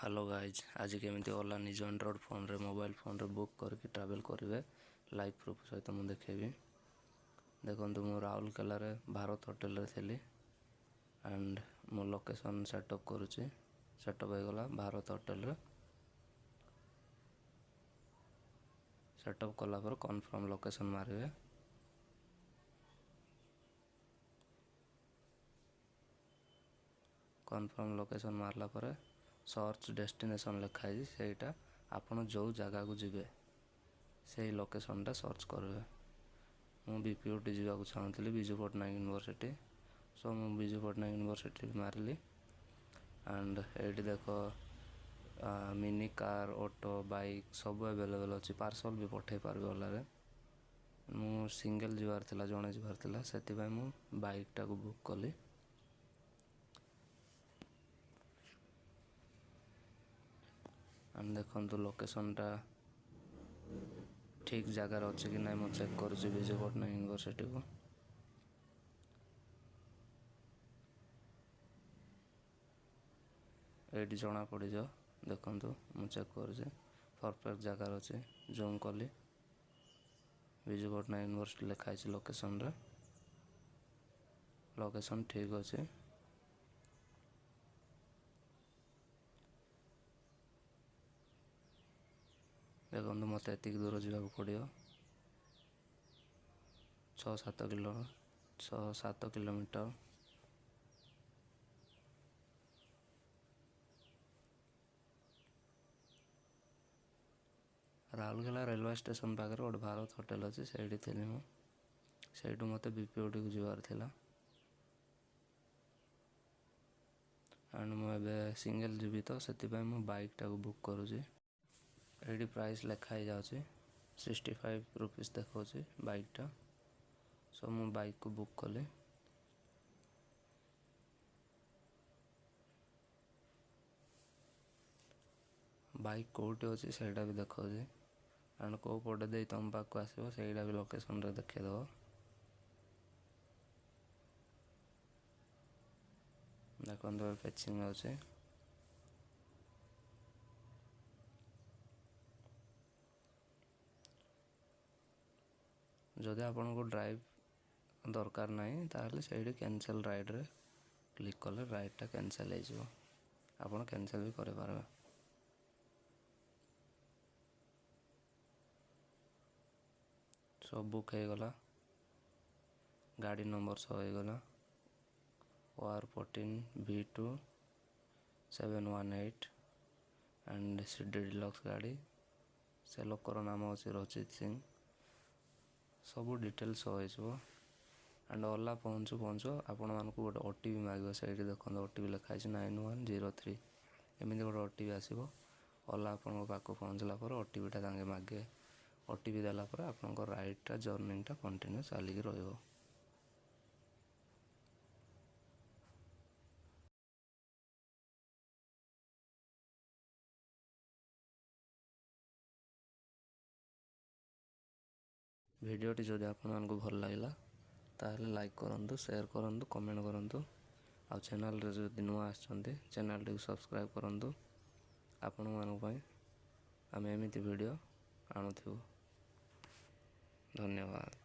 Hello guys, ଆଜି କେମିତି ଓଲା ନିଜ ଆଣ୍ଡ୍ରଏଡ଼୍ ଫୋନ୍ରେ, ମୋବାଇଲ୍ ଫୋନ୍ରେ ବୁକ୍ କରିକି ଟ୍ରାଭେଲ୍ କରିବେ, ଲାଇଭ୍ ପ୍ରୁଫ୍ ସହିତ ମୁଁ ଦେଖେଇବି। ଦେଖନ୍ତୁ, ମୁଁ ରାଉରକେଲାରେ ଭାରତ ହୋଟେଲରେ ଥିଲି ଆଣ୍ଡ ମୁଁ ଲୋକେସନ୍ ସେଟଅପ୍ କରୁଛି। ସେଟଅପ୍ ହେଇଗଲା। ଭାରତ ହୋଟେଲରେ ସେଟଅପ୍ କଲା ପରେ କନଫର୍ମ ଲୋକେସନ୍ ମାରିବେ। କନଫର୍ମ ଲୋକେସନ୍ ମାରିଲା ପରେ ସର୍ଚ୍ଚ ଡେଷ୍ଟିନେସନ୍ ଲେଖା ହେଇଛି, ସେଇଟା ଆପଣ ଯେଉଁ ଜାଗାକୁ ଯିବେ ସେଇ ଲୋକେସନ୍ଟା ସର୍ଚ୍ଚ କରିବେ। ମୁଁ ବିପିୟୁଟି ଯିବାକୁ ଚାହୁଁଥିଲି, ବିଜୁ ପଟ୍ଟନାୟକ ୟୁନିଭର୍ସିଟି। ସୋ ମୁଁ ବିଜୁ ପଟ୍ଟନାୟକ ୟୁନିଭର୍ସିଟି ମାରିଲି ଆଣ୍ଡ ଏଇଠି ଦେଖ, ମିନି କାର୍, ଅଟୋ, ବାଇକ୍ ସବୁ ଆଭେଲେବଲ୍ ଅଛି। ପାର୍ସଲ୍ ବି ପଠାଇ ପାରିବେ ଓଲାରେ। ମୁଁ ସିଙ୍ଗଲ୍ ଯିବାର ଥିଲା, ଜଣେ ଯିବାର ଥିଲା, ସେଥିପାଇଁ ମୁଁ ବାଇକ୍ଟାକୁ ବୁକ୍ କଲି। ଆଣ୍ଡ ଦେଖନ୍ତୁ, ଲୋକେସନ୍ଟା ଠିକ୍ ଜାଗାରେ ଅଛି କି ନାହିଁ ମୁଁ ଚେକ୍ କରୁଛି ବିଜୁ ପଟ୍ଟନାୟକ ୟୁନିଭର୍ସିଟିକୁ। ଏଇଠି ଜଣା ପଡ଼ିଯିବ। ଦେଖନ୍ତୁ, ମୁଁ ଚେକ୍ କରୁଛି, ପରଫେକ୍ଟ ଜାଗାରେ ଅଛି। ଜୁମ୍ କଲି, ବିଜୁ ପଟ୍ଟନାୟକ ୟୁନିଭର୍ସିଟି ଲେଖା ହେଇଛି ଲୋକେସନ୍ରେ। ଲୋକେସନ୍ ଠିକ୍ ଅଛି। ଦେଖନ୍ତୁ, ମୋତେ ଏତିକି ଦୂର ଯିବାକୁ ପଡ଼ିବ, 6-7 kilo, 6-7 kilometre. Rourkela railway station ପାଖରେ ଗୋଟେ ଭାରତ ହୋଟେଲ ଅଛି, ସେଇଠି ଥିଲି ମୁଁ। ସେଇଠୁ ମୋତେ ବିପିୟୁଟିକୁ ଯିବାର ଥିଲା ଆଣ୍ଡ ମୁଁ ଏବେ ସିଙ୍ଗଲ୍ ଯିବି ତ ସେଥିପାଇଁ ମୁଁ ବାଇକ୍ଟାକୁ ବୁକ୍ କରୁଛି। ଏଇଠି ପ୍ରାଇସ୍ ଲେଖା ହେଇଯାଉଛି, 65 ରୁପିସ୍ ଦେଖାଉଛି ବାଇକ୍ଟା। ସୋ ମୁଁ ବାଇକ୍କୁ ବୁକ୍ କଲି। ବାଇକ୍ କେଉଁଠି ଅଛି ସେଇଟା ବି ଦେଖାଉଛି ଆଣ୍ଡ କେଉଁ ପଟେ ଦେଇ ତୁମ ପାଖକୁ ଆସିବ ସେଇଟା ବି ଲୋକେସନ୍ରେ ଦେଖେଇଦେବ। ଦେଖନ୍ତୁ, ଫେଚିଂ ଅଛି। ଯଦି ଆପଣଙ୍କୁ ଡ୍ରାଇଭ୍ ଦରକାର ନାହିଁ, ତାହେଲେ ସେଇଠି କ୍ୟାନସେଲ୍ ରାଇଡ଼୍ରେ କ୍ଲିକ୍ କଲେ ରାଇଡ଼୍ଟା କ୍ୟାନସେଲ୍ ହେଇଯିବ। ଆପଣ କ୍ୟାନସେଲ୍ ବି କରିପାରିବେ। ସବୁ ବୁକ୍ ହେଇଗଲା। ଗାଡ଼ି ନମ୍ବର ସହ ହେଇଗଲା, OR 14 V 2718 and C D deluxe ଗାଡ଼ି। ସେ ଲୋକର ନାମ ଅଛି ରଚିତ ସିଂ। ସବୁ ଡିଟେଲ୍ସ ସହ ହେଇଯିବ। ଆଣ୍ଡ ଓଲା ପହଞ୍ଚୁ ପହଞ୍ଚୁ ଆପଣମାନଙ୍କୁ ଗୋଟେ OTP ମାଗିବ। ସେଇଠି ଦେଖନ୍ତୁ, OTP ଲେଖା ହେଇଛି 9103। ଏମିତି ଗୋଟେ OTP ଆସିବ। ଓଲା ଆପଣଙ୍କ ପାଖକୁ ପହଞ୍ଚିଲା ପରେ OTPଟା ତାଙ୍କେ ମାଗିବେ। OTP ଦେଲା ପରେ ଆପଣଙ୍କ ରାଇଡ଼୍ଟା, ଜର୍ଣ୍ଣିଟା କଣ୍ଟିନ୍ୟୁ ଚାଲିକି ରହିବ। ଭିଡ଼ିଓଟି ଯଦି ଆପଣମାନଙ୍କୁ ଭଲ ଲାଗିଲା, ତାହେଲେ ଲାଇକ୍ କରନ୍ତୁ, ସେୟାର କରନ୍ତୁ, କମେଣ୍ଟ କରନ୍ତୁ। ଆଉ ଚ୍ୟାନେଲରେ ଯଦି ନୂଆ ଆସିଛନ୍ତି, ଚ୍ୟାନେଲଟିକୁ ସବସ୍କ୍ରାଇବ୍ କରନ୍ତୁ। ଆପଣମାନଙ୍କ ପାଇଁ ଆମେ ଏମିତି ଭିଡ଼ିଓ ଆଣୁଥିବୁ। ଧନ୍ୟବାଦ।